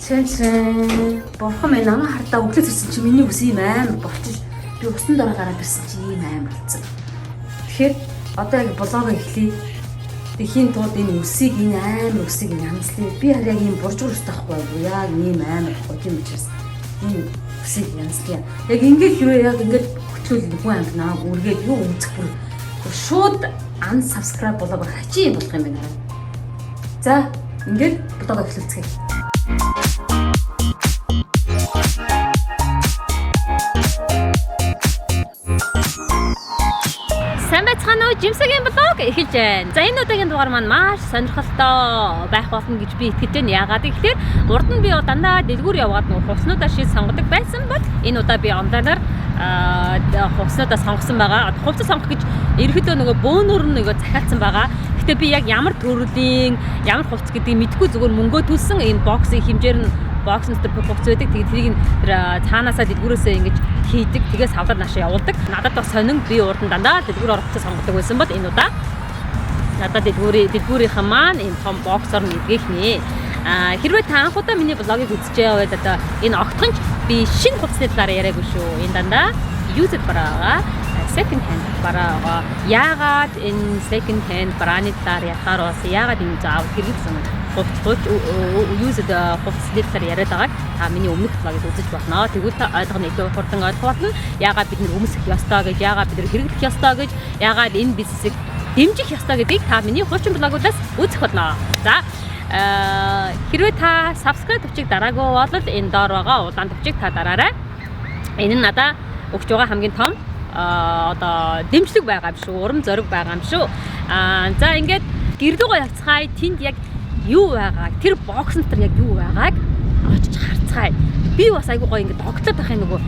Чэн. Бурхан минь, намайг хардаа өглөө төрсөн чи миний үс ийм амар болчих. Би усан дороо гараад ирсэн чи ийм амар болсон. Тэгэхээр одоо яг блог эхлэе. Тэхийн тулд энэ үсийг, энэ амар үсийг янзлая. Би харин яг ийм буржуур өстэй байхгүй юу? Яг ийм амар байхгүй тийм учраас энэ үсийг янзлая. Яг ингээд хэрвээ яг ингээд хөтлөл хүн амт намайг үргээд юу үзэх бүр шууд unsubscribe болоо бүр хачи юм болох юм байна. За, ингээд блог эхлүүлцгээе. Сайн байцгаана уу? Жимсэгийн блог эхэлж байна. За, энэ удаагийн дугаар маань маш сонирхолтой байх болно гэж би итгэж байна. Яагаад гэхээр урд нь би дандаа дэлгүүр яваад нөгөө хувцснуудаа шил сонгодог байсан бол энэ удаа би онлайнаар хувцснуудаа сонгосон байгаа. Хувцас сонгох гэж ерөөдөө нөгөө бөөнөр нь нөгөө захиалцсан байгаа. Гэтэ би яг ямар төрлийн, ямар хувцас гэдгийг мэдэхгүй, зүгээр мөнгөө төлсөн. Энэ боксын хэмжээр нь бокс дотор бүх хувцас байдаг. Тэгээд тэрийг тэр цаанаасаа дэлгүүрээсээ ингэж хийдэг. Тэгээс хавлаад наашаа явуулдаг. Надад бас сонин, би урд нь дандаа дэлгүүр орох хувцас сонгодог байсан бол энэ удаа надад дэлгүүрийнхэн маань энэ том боксоор нь илгээх нэ. А хэрвээ та анх удаа миний блогийг үзэж байгаа байл одоо энэ огтхонч би шинэ хувцсны талаар яриаггүй шүү. Энэ дандаа used bra, second hand bra байгаа. Яагаад энэ second hand bra-ны талаар ярихаар бас яагаад энэ заавал хэрэглэсэн хувцас, used хувцсны талаар яриад байгааг та миний өмнөх блогийг үзэж болно. Тэгвэл та ойлгоно, илүү хурдан ойлгох болно. Яагаад бид нар өмсөх ёстой гэж, яагаад бид нар хэрэглэх ёстой гэж, яагаад энэ бизнесийг дэмжих ёстой гэдгийг та миний хуучин блогуудаас үзэх болно. За, хэрвээ та subscribe товчийг дараагүй бол энэ доор байгаа улаан товчийг та дараарай. Энэ нь надаа өгч байгаа хамгийн том одоо дэмжлэг байгаа юм шүү, урам зориг байгаа юм шүү. Аа, за, ингээд гэр лүүгээ явцгаая. Тэнд яг юу байгааг, тэр бокс дотор яг юу байгааг очиж харцгаая. Би бас айгуу гоё ингээд догтлоод байх юм. Нөгөө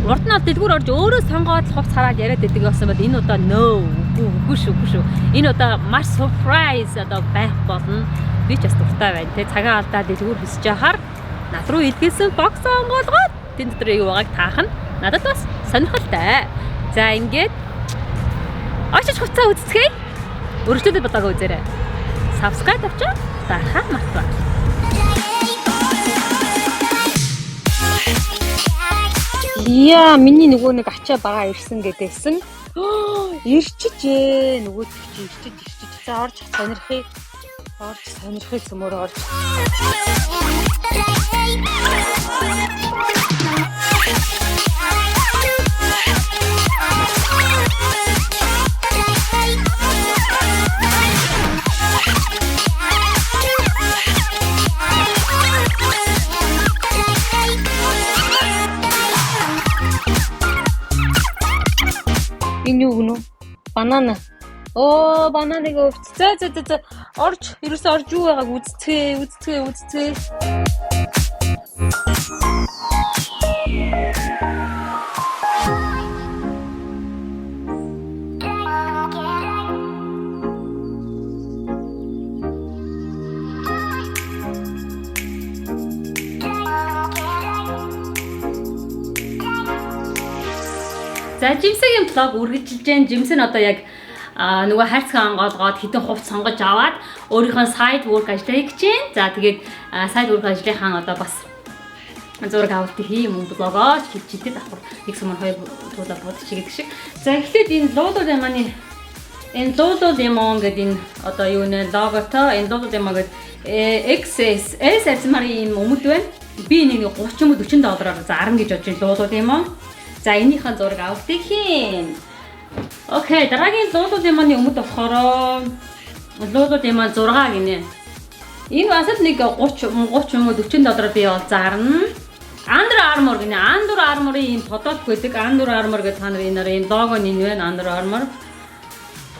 урд нь бол дэлгүүр орж өөрөө сонгоод хувц хараад яриад байдаг байсан бол энэ удаа no, үгүй, үгүй шүү, үгүй шүү. Энэ удаа маш surprise одоо байх болно. Би ч бас дуртай байна те. Цагаан алдаа дэлгүүр хэсэж яхаар над руу илгээсэн бокс онгоолгоод тэн дотор юу байгааг таах нь надад бас сонирхолтой. За, ингээд очиж хувцаа үзцгээе. Өргөжлүүлээд блог үзээрэй. Subscribe авчаа дарахаа мартваа. Яа, миний нөгөө нэг ачаа бага ирсэн гэдээсэн. Ирчижээ. Нөгөө чи ирчиж ирчиж. За, орж сонирхъя. Орж сонирхъя, цөмөр орж. Энэ юу гэнэ? Банана. Оо, бананыг өвч. За за за за. Орж, ерөөсөө орж юу байгааг үзцгээ, үзцгээ, үзцгээ. За, Жимсэгийн блог үргэлжилж байна. Жимсэн одоо яг нөгөө хайрцаг онгоолгоод хэдэн хувц сонгож аваад өөрийнхөө side work ажлаа хийж байна. За, тэгээд side work ажлынхаа одоо бас зураг авалт хийм юм блогоо хийж давхар нэг сумар хоёр туулаа буудчих гэдэг шиг. За, эхлээд энэ Lululemon-ы, энэ Lululemon гэдэг энэ одоо юу нэ логотой энэ Lululemon гэдэг XS S арзмарын юм өмд байна. Би энийг 30 юм уу 40 доллараар зарна гэж бодож байна, Lululemon. За, энийхэн зураг авалтыг хийн. Okay, дараагийн Lululemon-ы өмд болохоор Lululemon 6 гинэ. Энэ бас л нэг 30 30 юм уу 40 доллараар би бол зарна. Under Armour гинэ. Under Armour-ын ийм футболк байдаг. Under Armour гэдэг та нар энэ ийм лого нь энэ байна. Under Armour.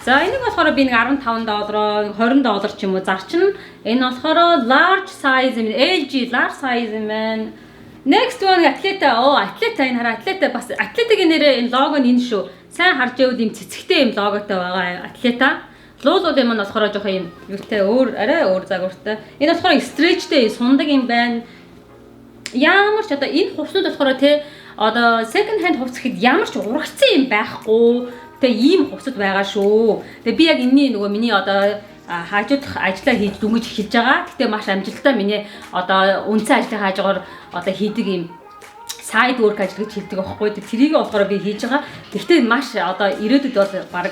За, энийг болохоор би нэг 15 доллараар, 20 доллар ч юм уу зарчна. Энэ болохоор large size юм. LG large size юм байна. Next one, Athleta. Оо, Athleta, энэ хараа, Athleta, бас Athleta-гийн нэрээ энэ лого нь энэ шүү. Сайн харж байвал ийм цэцэгтэй юм логотой байгаа Athleta. Lululemon болохоор жоох юм юутай, өөр, арай өөр загвартай. Энэ болохоор stretch-тэй сундаг юм байна. Ямар ч одоо энэ хувцснууд болохоор те, одоо second hand хувцас гэхэд ямар ч урагцсан юм байхгүй. Тэгээ ийм хувцас байгаа шүү. Тэгээ би яг энэний нөгөө миний одоо хажуудах ажлаа хийж дүнэж эхэлж байгаа. Гэтэ маш амжилттай миний одоо үндсэн ажлын хажуугаар одоо хийдэг юм side work ажил гэж хэлдэг аахгүй. Тэрийг болохоор би хийж байгаа. Гэхдээ маш одоо ирээдүйд бол баг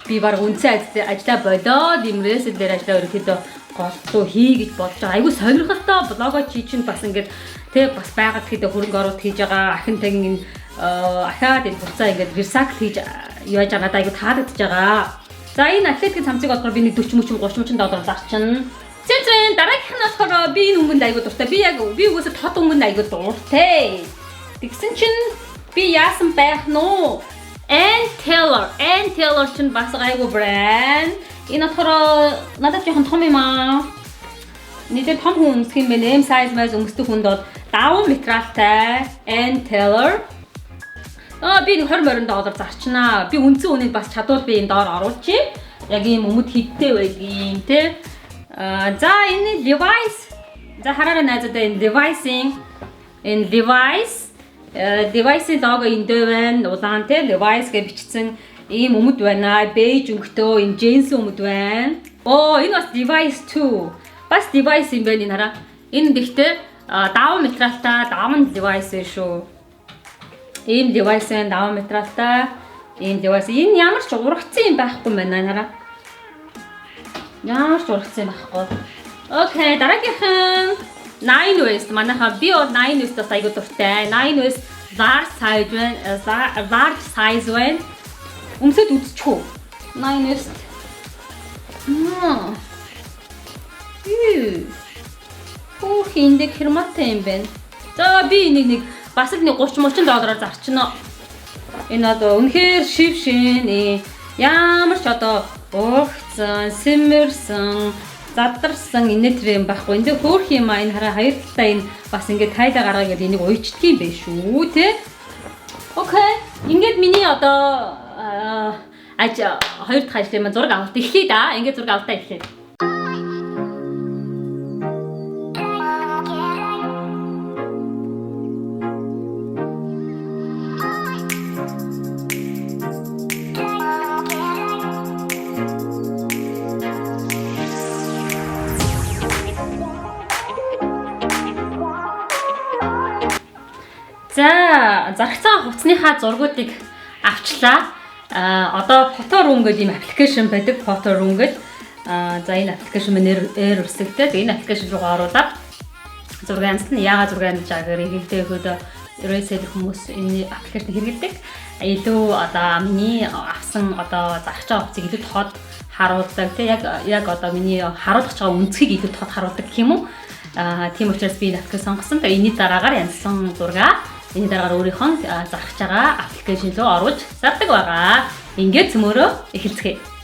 би баг үндсэн ажлаа болоод юм resale дээр ажлаа ерөнхийдөө голдуу хий гэж бодож байгаа. Айгу сонирхолтой блогоо чи чинь бас ингээд тэ бас байгаль хийдэ хөрөнгө оруулалт хийж байгаа. Ахин тагин энэ ахаад энэ хуцаа ингээд recycle хийж яаж байгаа надад айгу таалагдж байгаа. За, энэ атлетикийн цамцыг болохоор би нэг 40 мөч 30 мөчн доллар зарчна. Зэн дараагийнх нь болохоор би энэ өнгөнд айгу дуртай. Би яг би угаасаа тод өнгөнд айгу дуртай. Тэгсэн чинь би яасан байх нь уу? Ann Taylor. Ann Taylor чинь бас гайгүй брэнд. Энэ болохоор надад жоохон том юм аа. Нийтээр том хүн өмсөх юм байна. M size маяг өмсдөг хүнд бол 5 материалтай Ann Taylor. Аа, би нэг 20 морин доллар зарчнаа. Би үндсэн үнийг бас чадвал би энэ доор оруулчих. Яг ийм өмд хидтэй байдгийн те. Аа, за, энэ Levi's. За, хараарай найзуудаа, энэ Levi's-ийн энэ Levi's-ийн лого энэ дээр байна. Улаан те, Levi's гэж бичсэн ийм өмд байна. Бейж өнгөтөө энэ джинс өмд байна. Оо, энэ бас Levi's 2. Бас Levi's юм байна, энэ хараа. Энэ гэхдээ 5 материалтай 5 Levi's вэ шүү. Ийм Levi's байна, 5 материалтай. Ийм Levi's. Энэ ямар ч урагцсан юм байхгүй юм байна, хараа. Ямар ч урагцсан юм байхгүй. Okay, дараагийнх нь Nine West. Манайхаа би бол Nine West бас айгуу дуртай. Nine West large size байна. Large size байна. Өмсөд үзчих үү? Nine West. Мм. Юу. Хөөх, эндээ херматай юм байна. За, би энийг нэг бас л нэг 30 30 доллараар зарчна. Энэ одоо үнэхээр шив шин. Ямар ч одоо уурхсан, сэмэрсэн, задарсан инээ тэр юм байхгүй. Энд хөөх юм а, энэ хараа, хоёр талдаа энэ бас ингээд тайлаа гаргаа гэдэг энийг уйчдаг юм байна шүү, тэ. Okay. Ингээд миний одоо аж хоёр дахь ажлын маань зураг авалт эхлэе да. Ингээд зураг авалтаа эхлэе. За, зарагцсан хувцсныхаа зургуудыг авчлаа. А одоо Photoroom гэдэг ийм application байдаг. Photoroom гэдэг. А за, энэ application маань нэр үсгтэй. Тэгээ энэ application руугаа оруулаад зураг янзлна. Яагаад зураг янзлж байгаа гэхээр ихэнхдээ өхөдөө resale хүмүүс энэ application хэрэглэдэг. Илүү одоо миний авсан одоо зарах байгаа хувцсыг илүү тод харуулдаг. Тэ яг одоо миний харуулах байгаа өнцгийг илүү тод харуулдаг гэх юм уу? А тийм учраас би энэ application сонгосон. Тэгээ энэний дараагаар янзлсан зургаа энэ дараагаар өөрийнхөө зарах байгаа application руу оруулж зардаг байгаа. Ингээд цөмөрөө эхэлцгээе.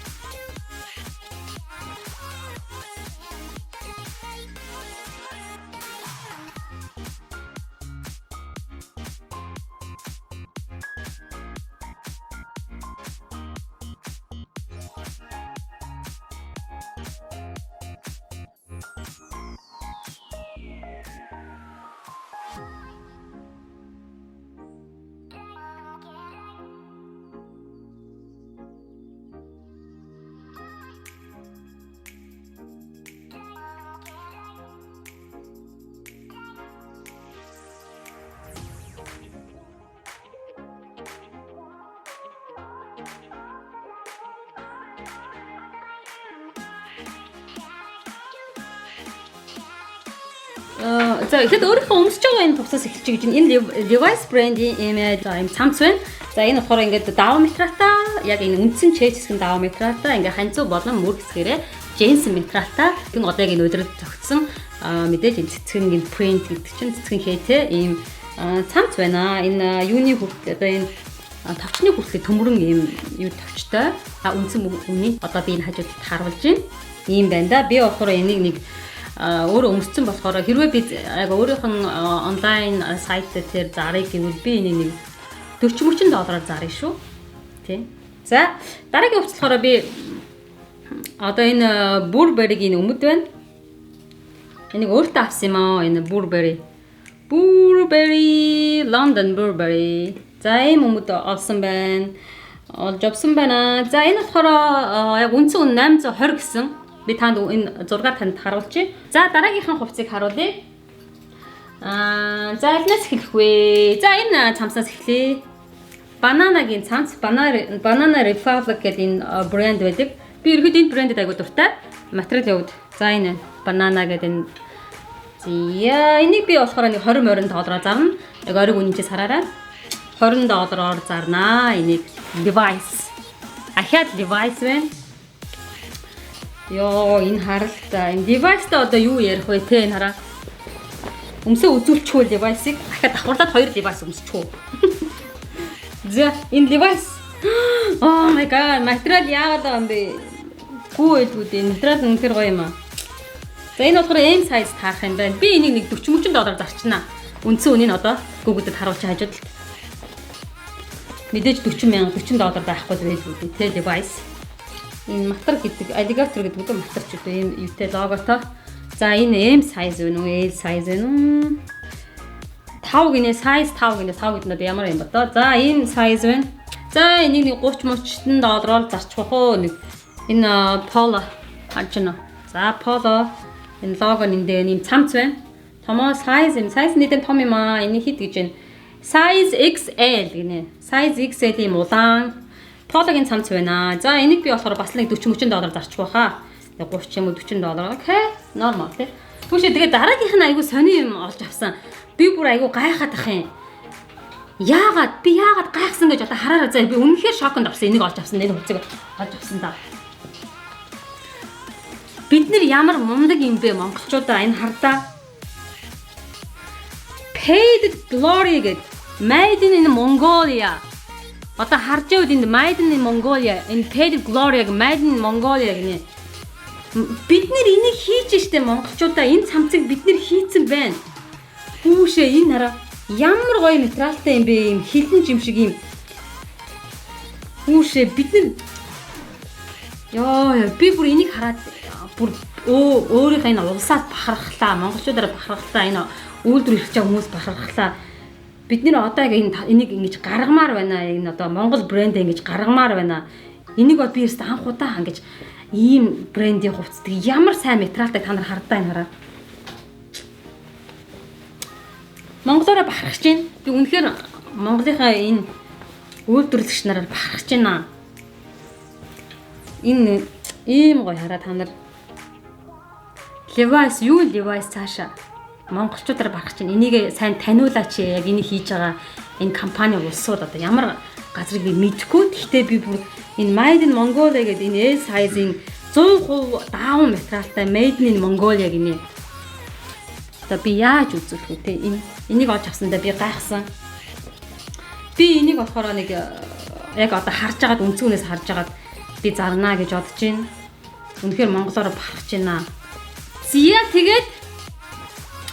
За, ихэд өөрийнхөө өмсөж байгаа энэ хувцас эхэлж гэж байна. Энэ Levi's брендийн ийм за ийм цамц байна. За, энэ болохоор ингээд 5 метратай, яг энэ үндсэн чэйж хэсэг нь 5 метратай, ингээд ханцуу болон мөр хэсгээрээ джинс метратай. Тэгэн одоо яг энэ өдрөд зөгцсөн мэдээж энэ цэцгэн энэ print гэдэг чинь цэцгэн хээтэй ийм цамц байна. Энэ юуны хүртэл одоо энэ товчны хүртэл төмөрөн ийм юу товчтой. А үндсэн үний одоо би энэ хажууд харуулж байна. Ийм байна да. Би болохоор энийг нэг өөрөө өмссөн болохоор хэрвээ би яг өөрийнх нь онлайн сайт дээр зарыг гэвэл би энийг нэг 40 мөчн доллараар зарна шүү. Тий. За, дараагийн хувцас болохоор би одоо энэ Burberry-гийн өмд байна. Энийг өөртөө авсан юм аа. Энэ Burberry. Burberry, London Burberry. За, ийм өмд олсон байна. Олж авсан байна. За, энэ болохоор яг үндсэн үн 820 гэсэн. Би танд энэ зургаар танд харуулчих. За, дараагийнхын хувцсыг харуулъя. За, алинаас эхлэх вэ? За, энэ цамцаас эхлэе. Бананагийн цамц, Banana Republic гэдэг энэ брэнд байдаг. Би ерөөд энэ брэндэд айгуу дуртай. Материалын хувьд. За, энэ банана гэдэг энэ. За, энийг би болохоор нэг 20 20 доллараар зарна. Яг ориг үнэнчээс хараарай. 20 доллараар зарнаа энийг. Levi's. Ахиад Levi's байна. Йоо, энэ харалта. Энэ Levi's-тай одоо юу ярих вэ те, энэ хараа. Өмсөө үзүүлчихвэл Levi's-ыг дахиад давхарлаад хоёр Levi's өмсчихв. За, энэ Levi's. Oh my God, материал яагаад байгаа юм бэ? Гүү байлгүй дээ. Материал үнэхээр гоё юм аа. За, энэ болохоор M size таарах юм байна. Би энийг нэг 40 30 доллар зарчнаа. Үндсэн үнийг одоо Google-д харуулчих хажууд л. Мэдээж 40 мянга 40 доллар байхгүй л байлгүй дээ. Тэ, Levi's. Энэ матар гэдэг, alligator гэдэг үг, матар ч гэдэг ийм юутай, логотой. За, энэ M size вэ нү, L size вэ нү? 5 гинэ, size 5 гинэ, 5 гэдэг нь одоо ямар юм ба доо. За, энэ size байна. За, энийг нэг 30 30 доллараар зарчих уу нэг. Энэ Polo харж байна. За, Polo энэ лого энэ дээр ийм цамц байна. Томоо size юм. Size нэгэн том юм аа. Энийг хэд гэж байна? Size XL гинэ. Size XL ийм улаан Polo-гийн цамц байна. За, энийг би болохоор бас нэг 40 30 доллар зарчих байхаа. 30 юм уу 40 доллар. Okay. Normal тий. Түүшээ тэгээ дараагийнх нь айгүй сони юм олж авсан. Би бүр айгүй гайхаад ах юм. Яагаад би яагаад гайхсан гэж одоо хараарай заа. Би үнэхээр шоконд орсон. Энийг олж авсан. Энэ хувцсыг олж авсан да. Бид нар ямар мундаг юм бэ, монголчуудаа, энэ хардаа. Paid Glory гэдэг Made in Mongolia. Одоо харж байвал энд Made in Mongolia, энэ Paid Glory Made in Mongolia гинэ. Бид нэр энийг хийж штэ, монголчуудаа, энэ цамцыг бид нэр хийцэн байна. Хүүшээ, энэ хараа, ямар гоё материалтай юм бэ, юм хилэн юм шиг юм. Хүүшээ, бид нар, ёо, би бүр энийг хараад бүр өөрийнхөө энэ улсаас бахархлаа, монголчуудаараа бахархлаа, энэ үйлдвэр эрхэж байгаа хүмүүс бахархлаа. Бид нэр одоо яг энэ энийг ингэж гаргамаар байна. Энэ одоо Монгол брэнд ингэж гаргамаар байна. Энийг бол би ерөөс анх удаа ингэж ийм брендийн хувцас ямар сайн материалтай та нар хардаа, энэ хараа. Монголоороо бахархаж байна. Би үнэхээр Монголынхаа энэ үйлдвэрлэгч нараар бахархаж байна. Энэ ийм гоё, хараа та нар. Levi's юу, Levi's цаашаа монголчуудаар бахархаж байна. Энийг сайн таниулаач, яг энийг хийж байгаа энэ компани улсууд одоо ямар газрыг би мэдэхгүй. Гэхдээ би бүр энэ Made in Mongolia гэдэг энэ L size-ийн 100% даавн материалтай Made in Mongolia гинэ. Одоо би яаж үзүүлэх вэ те, энэ энийг олж авсандаа би гайхсан. Би энийг болохоор нэг яг одоо харж агаад, үнцгүүнээс харж агаад би зарнаа гэж бодож байна. Үнэхээр монголоор бахархаж байна. Зя, тэгээд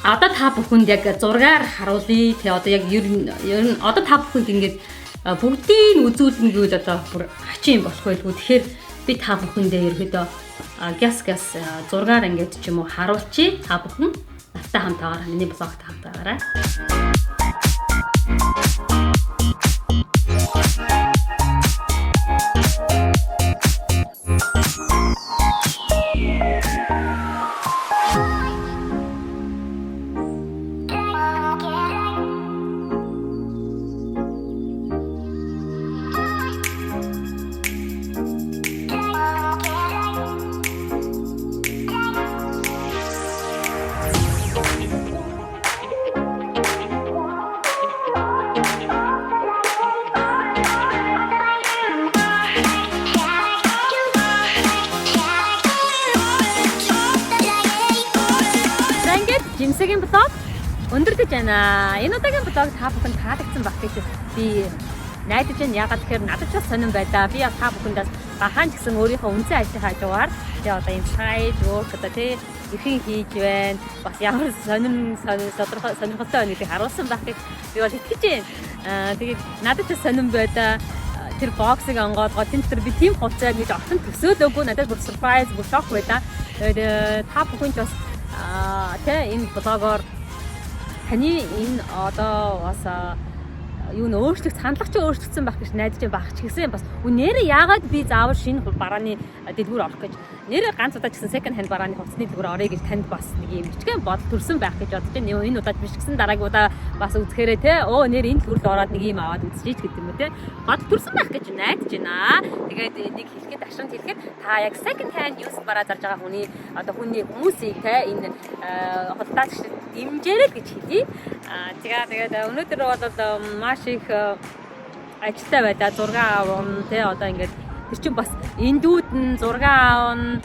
одоо та бүхэнд яг зургаар харуулъя. Тэгээ одоо яг ер нь одоо та бүхэнд ингээд бүгдийг нь үзүүлнэ гэвэл одоо бүр хачин болох байлгүй. Тэгэхээр би та бүхэндээ ерөөдөө гяс гяс зургаар ингээд ч юм уу харуулчих. Та бүхэн надтай хамт байгаарай. Миний блогт хамт байгаарай. За, ингээд Жимсэгийн блог өндөрлөж байна. Энэ удаагийн блог та бүхэнд таалагдсан байх гэж би найдаж байна. Яагаад гэхээр надад ч бас сонирн байлаа. Би бас та бүхэндээс бахан ч гэсэн өөрийнхөө үндсэн ажлынхаа хажуугаар тэгээ одоо энэ side work одоо тий эрхэн хийж байна. Бас ямар сонирн сонирхол сонирхолтой байна гэдгийг харуулсан байх гэж би бол итгэж байна. Тэгээд надад ч сонирн байлаа, тэр box ыг онгоолгоо тэн дотор би тийм хувцас байна гэж огтон төсөөлөөгүй, надад бүр surprise, бүр шок байлаа. Тэгээд та бүхэн ч бас тэ энэ блогоор таны энэ одоо бас юу н өөрчлөгд хандлага чи өөрчлөгдсөн байх гэж найдаж байх ч гэсэн бас үнээр яагаад би заавал шинэ барааны дэлгүүр орох гэж Нэр ганц удаа ч гэсэн second hand барааны хувцсны дэлгүүр оръё гэж танд бас нэг юм жижигхэн бодол төрсэн байх гэж бодож байна. Энэ удаад биш гэсэн дараагийн удаа бас үзэхээрээ те, өө, нэр энэ дэлгүүрт ороод нэг юм аваад үзчихье гэдэг юм уу те. Бодол төрсэн байх гэж найдаж байна. Тэгээд нэг хэлэхэд, ашигт хэлэхэд, та яг second hand used бараа зарж байгаа хүний одоо хүний хүмүүсийг те, энэ худалдаач дэмжээрэй л гэж хэлье. Аа, тэгээд өнөөдөр бол маш их ажилтай байлаа. Зураг авна те, одоо ингээд тэр чинь бас эндүүд нь зураг авна,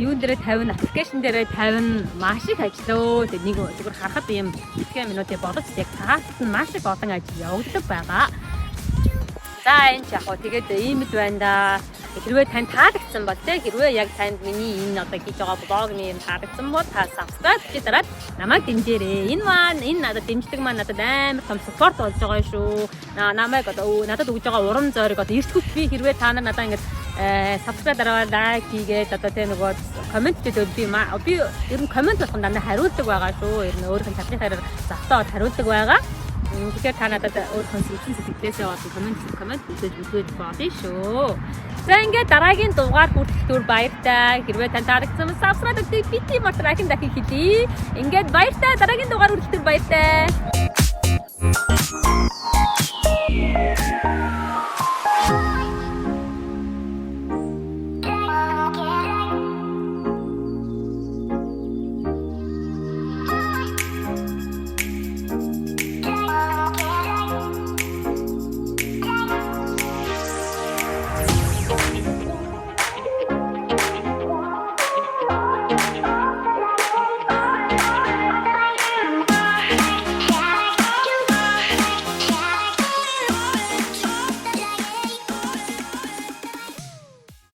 юун дээрээ тавина, application дээрээ тавина, маш их ажиллөө. Тэгээ нэг зүгээр харахад ийм хэдхэн минутын боловч яг таалт нь маш их олон ажил явагддаг байгаа. За, энэ ч яг хоо тэгээд ийм л байна да. Хэрвээ танд таалагдсан бол те, хэрвээ яг танд миний энэ одоо хийж байгаа vlog-ны юм таалагдсан бол та subscribe хийж дараад намайг дэмжээрэй. Энэ маань, энэ надад дэмжлэг маань надад амар том support болж байгаа шүү. Намайг одоо надад өгж байгаа урам зориг, одоо эрт хүч. Би хэрвээ та нар надад ингэж subscribe дараад, like хийгээд, одоо те, нөгөө comment хийгээд, би ер нь comment болгон дандаа хариулдаг байгаа шүү. Ер нь өөрийнх нь чадлын хэрээр завтаа хариулдаг байгаа. Тэгэхээр та надад өөрийнхөө сэтгэл сэтгэлээсээ болон comment үзэж болно шүү. За, ингээд дараагийн дугаар хүртэл түр баяртай. Хэрвээ тань таалагдсан бол subscribe хийх бити мартар ахин дахин хэлье. Ингээд баяртай, дараагийн дугаар хүртэл түр баяртай.